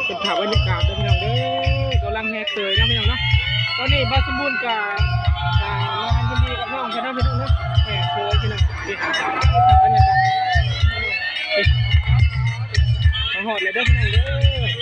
ເປັນພາບບັນຍາກາດເດີພີ່ນ້ອງເດີ ກຳລັງແຫ່ເຂີຍເນາະພີ່ນ້ອງເນາະ. ຕອນນີ້ບ່າວສົມບູນກໍ ອ່າ ມາຍິນດີກັບນ້ອງເພິ່ນເນາະພີ່ນ້ອງເນາະ ແຫ່ເຂີຍພີ່ນ້ອງ. ນີ້ ພາບບັນຍາກາດ ມາຮອດແລ້ວເດີພີ່ນ້ອງເດີ.